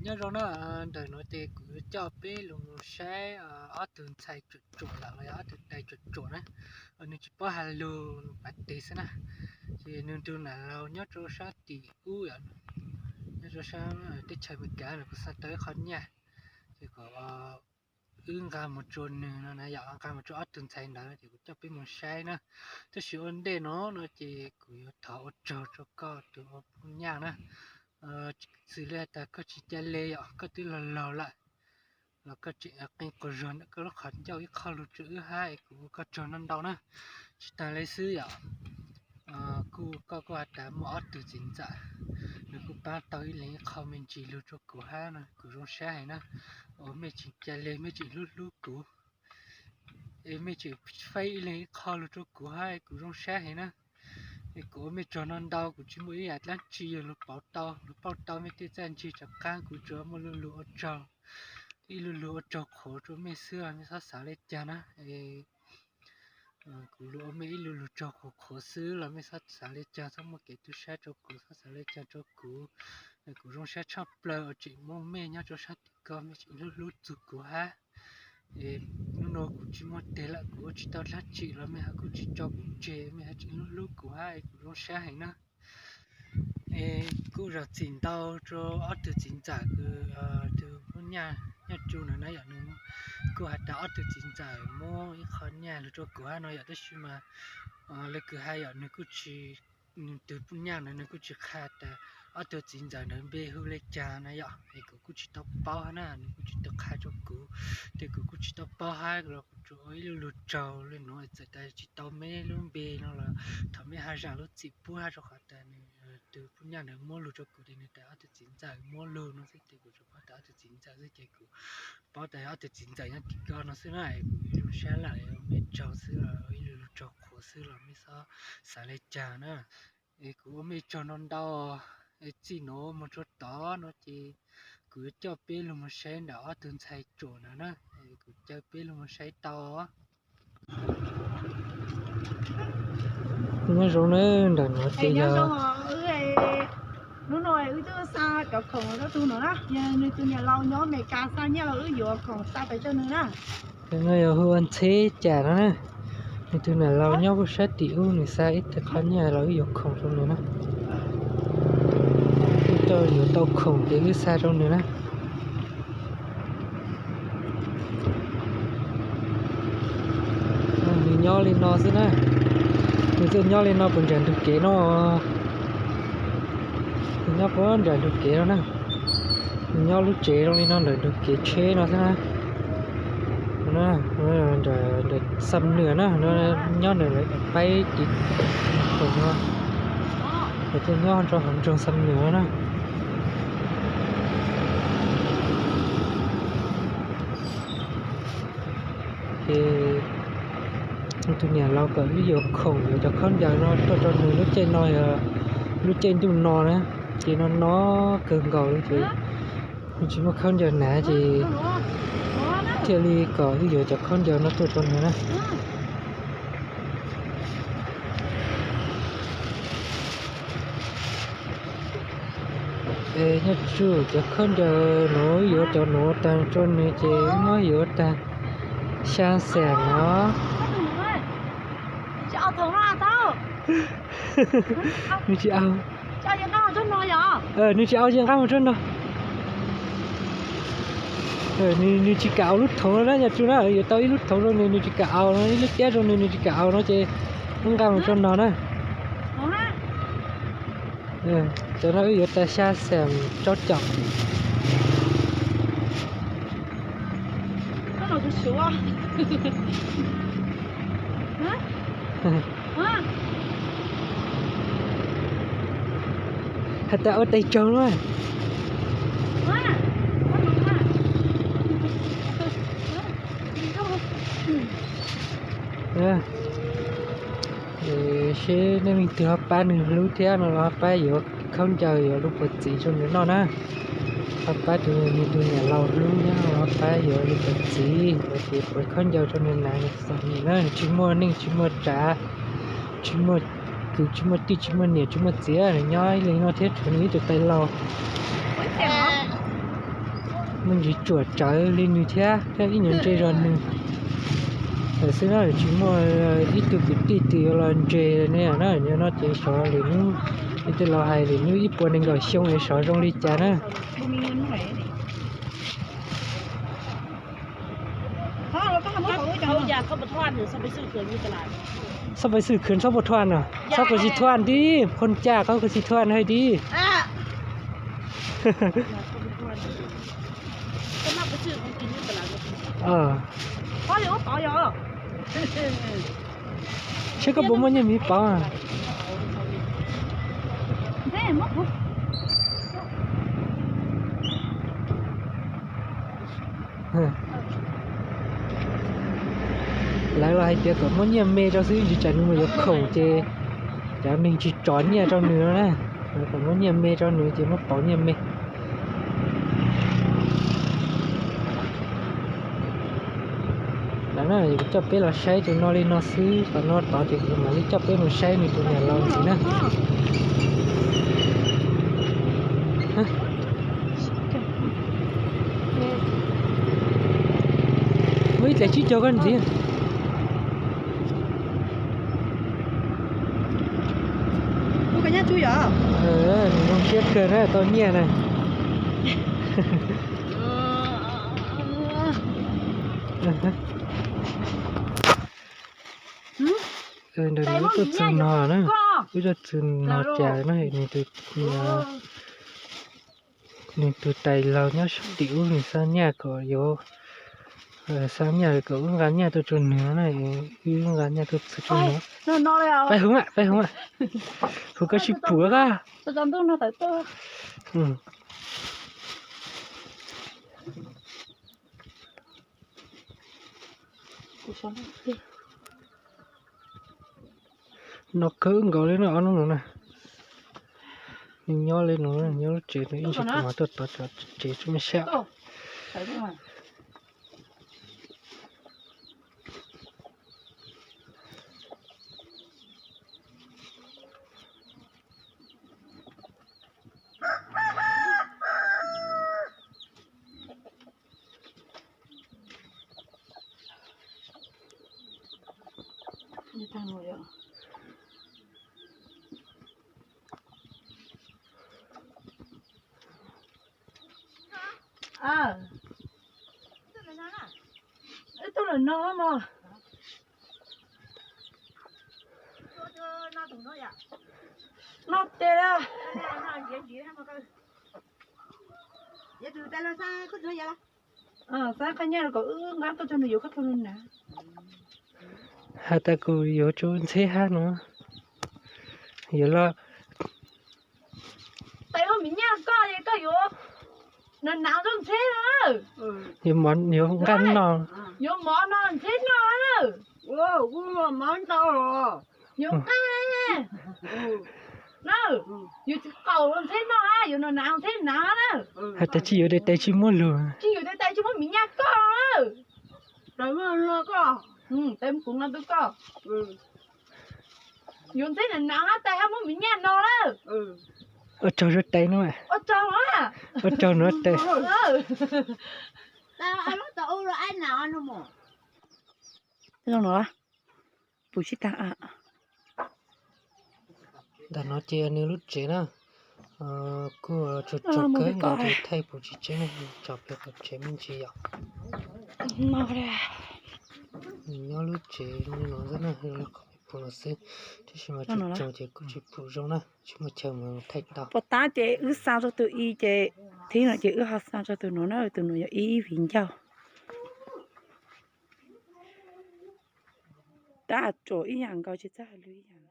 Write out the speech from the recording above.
Nyob zoo na, ntawm no ces kuv yuav coj peb los mus saib ob tug ntxhais tsuam tsuam lawm los yog ob tug dais tsuam tsuam na. Nws tsis paub hais lus, nws pav tes xwb na. Ces nws tus nam laus nyob rau sab tim ub, nyob rau sab teb chaws Amelikas, nws kuj xa tau ib qho nyaj. Ces kom wb nqa mus rau nws no na, yog nqa mus rau ob tug ntxhais ntawd ces kuv coj peb mus saib na. Tab sis ua ntej no no ces kuv yuav thov ua tsaug rau koj tus ua poj nyaj na. Xws li tas koj tsis ca le yom, koj twb laug laug lawm los koj tseem qee quas zog ntawm koj lub qhov ncauj ib qho lug rau wb hab es kuv ua koj tsaug ntau ntau na. Tsis tas li xwb yom, kuj koj kuj has tas muaj ob tug txiv ntxawm, nws kuj paab tau ib leeg ib qho me ntsis lug rau kuv hab no, kuv zoo sab heev na. Uas mej tseem ca le mej tseem hlub hlub kuv, es mej tseem faib ib leeg ib qho lug rau kuv hab, kuv zoo sab heev na. Es kuv ua mej tsaug ntau ntau, kuv tsis muaj ib yam dlaab tsi yog lug pauv tau, lug pauj tau mej tej txaj ntsig rov qaab, kuv tsuas muaj lu lug ua tsaug, ib lu lug ua tsaug qhuav rau mej xwb, mej txhob xav le caag na. Kuv lug ua mej ib lu lug tsaug qhuav qhuav xwb los mej txhob xav le caag, txhob muaj kev tu sab rau kuv, txhob xav le caag rau kuv. Kuv zoo sab tshaj plaws uas tseem muaj mej nyob rau sab tim ko, mej tseem hlub hlub txug kuv hab. Es hnub no kuv tsis muaj teg lawm, kuv ua tsis tau dlaab tsi los mej ho kuj tsis tso kuv tseg, mej ho tseem hlub hlub kuv hab, es kuv zoo sab heev na. Es kuj zam txim ntau rau ob tug txiv ntxawm kws tug poj nyaj, nyaj tsu na, yog nws kuj has tas ob tug txiv ntxawm muab ib qho nyaj lug rau kuv hab no yom, tab sis mas le kws has yom, nws kuj tsis, nws tug poj nyaj ntawd nws kuj tsis qha tas ob tug txiv ntxawm ntawd npe hu le caag na yom, es kuv kuj tsis tau paub hab na, nws kuj tsis tau qha rau kuv, ces kuv kuj tsis tau paub hab los kuv tsuas ua ib lu lug tsaug le nuav, txawm tas tsis tau mej lub npe no los thov mej has zam lub txim pub hab, rau qhov tas nws, tug poj nyaj ntawd muab lug rau kuv ces nws tas ob tug txiv ntxawm muab lug no xwb, ces kuv tsuas paub tas ob tug txiv ntxawm xwb, ces kuv paub tas ob tug txiv ntxawm nyob tim ko no xwb na, es kuv zoo sab lawm, mej tsaug xwb los ib lu lug tsaug qhuav xwb los mej txhob xav le caag na. Es kuv ua mej tsaug ntau ntau, es txij nuav moog rua tod no ces kuv yuav coj peb lug moog saib ntawm ob tug ntxhais tsuam ntawd na, kuv caw peb lug moog saib tau. Nyob zoo na, ntawm nuav ces yog, hnub no wb twb xa cov khoom rau tug no na, yog nws tus niam laus nyob Amelikas xa nyiaj los wb yuav khoom xa pais rau nws na. No yog hu ua Ntxheb Cam no na, nws tus niam laus nyob puag sab tim ub, nws xa ib teg qhov nyiaj los wb yuav khoom rau nws na. Wb coj yuav tau khoom ces wb xa rau nws na. Nws nyob li no xwb na, nws txawj nyob li no puag nram ntug kev no, nws nyob puag nram ntug kev no na, nws nyob lub tsev zoo li no ntawm ntug kev tsheb no xwb na. Ntawm Xam Nwm na, nyob ntawm lawv paib tiv khoom no, lawv tuaj nyob rau hauv nroog Xam Nwm no na. Ces tus niam laus kom wb yuav khoom yuav cov khaub ncaws no tuaj rau nws lub caij no, lub caij ntuj no na, ces no no kawg nkaus li ces nws tsis muaj khaub ncaws hnav ces thiaj li kom wb yuav cov khaub ncaws no tuaj rau nws na. Es nyob tsum cov khaub ncaws nuav, yuav cov nuav taag rua nws ces muab yuav taag xyaa xees no. Nws tsis au, nws tsis au ces nqaj mus tsuag no. Nws tsis kam au lub thoov no na, nyob tsum na, yuav tau ib lub thoov rau nws, nws tsis kam au no, ib lub cab rau nws, nws tsis kam au no ces muab nqaj mus tsuag no na. Cov no wb yuav taag xyaa xees rau caum. Has tas ua tais tsaug na. Seb nej leej twg ho pab nws hlub thiab no los ho pab yuav khaub ncaws yuav lub puas txiv rau nws noj na. Ho pab tus, nws tus niam laus hlub thiab no los ho pab yuav lub puas txiv, yuav ces puas khaub ncaws rau nws hnav, nws txom nyem na, nws tsis muaj neej tsis muaj tsav, tsis muaj kwv tsis muaj tij tsis muaj niam tsis muaj txiv, nws nyob ib leeg no thiab tshuav nws ib tug tais laus. Ntsis tsuam tsawv li nws thiab, thiab ib nyuag ntse zog nws lawm xwb na, tsis muaj ib tug kwv tij twg yuav los ntse ne na. Nyob no ces sov lwm hnub, ib tug los hais lwm hnub ib puas nees nkaum xyoo es sov zoo li cas na. Txhob pais xwm khwv txhob pais thuaj no, txhob khuv xim thuaj tib, phoo caj qhov khuv xim thuaj hais tib. Saib koj puas muaj nyiaj me pauv. Lawv los hais tias kom muab nyiaj me rau xwb, ntsis tsam nws mus yuav khoom ces cov neeg tsis tso nyiaj rau nws no na. Kom muab nyiaj me rau nws ces muab pauv nyiaj me. Lawv na, kuv coj peb los saib tus no li no xwb, qhov no tod ces kuv mam li coj peb mus saib nws tus niam laus ntxiv na. Muaj ib txhais tsib caug koj ntxiv. Nws zoo siab kawg na, tau nyiaj na. Ntawm no wb tuaj txog no na, wb tuaj txog no cas no, nws tus tais laus nyob sab tim ub nws xa nyiaj kom yuav, xa nyiaj kom wb nqa nyiaj tuaj rau nws na, wb nqa nyiaj tuaj txog rau nws. Peb hu, peb hu, hu koj sib pum koj. No khawb nkaus li no, ob hnub no na. Nws nyob li no, nyob lub tsev no ib ntsis kuv mam tuaj tod tsev tsuj me sab. Wb tuaj lawm no mog. No tes. Xav qhia nyiaj kom wb nqa tuaj rau nws yuav koj tau nws na. Has tas kuv yuav tso ntxheb hab no. Yuav los. Tais muab me nyuam koj es koj yuav nas nas rau ntxheb no. Yuav nqaj no. Yuav mov no ntxheb noj na. Yuav nqaj na. Yuav txiv qaum ntxheb noj, yuav nas nas ntxheb nas na. Has tas tsis yuav tais tais tsis muab lus. Tsis yuav tais tais tsis muab me nyuam koj na. Tais muab kuv nqa tuaj koj. Yuav ntxheb nas nas tais hab muab me nyuam no na. Ua tsaug tais no. Ua tsaug no tais. Pum tsis tag. Ntawm no ces nws lub tsev na, kuj tsaus tsaus kawg nkaus ces thaij pum tsis tseb, tso pem qhov tsev me ntsis yom. Nws nyob lub tsev zoo li no xwb na, zoo li qhov pum no xwb, tab sis mas tsaus tsaus ces kuj tsis pum zoo na, tsis muaj chaw mus thaij tau. Puas tab ces wb xa rau tus i ces, thib no ces wb ho xa rau tus nuav na, tus nuav yog ib viv ncaus. Tab tsuas ib yam nkaus tsis txawj hais lus ib yam.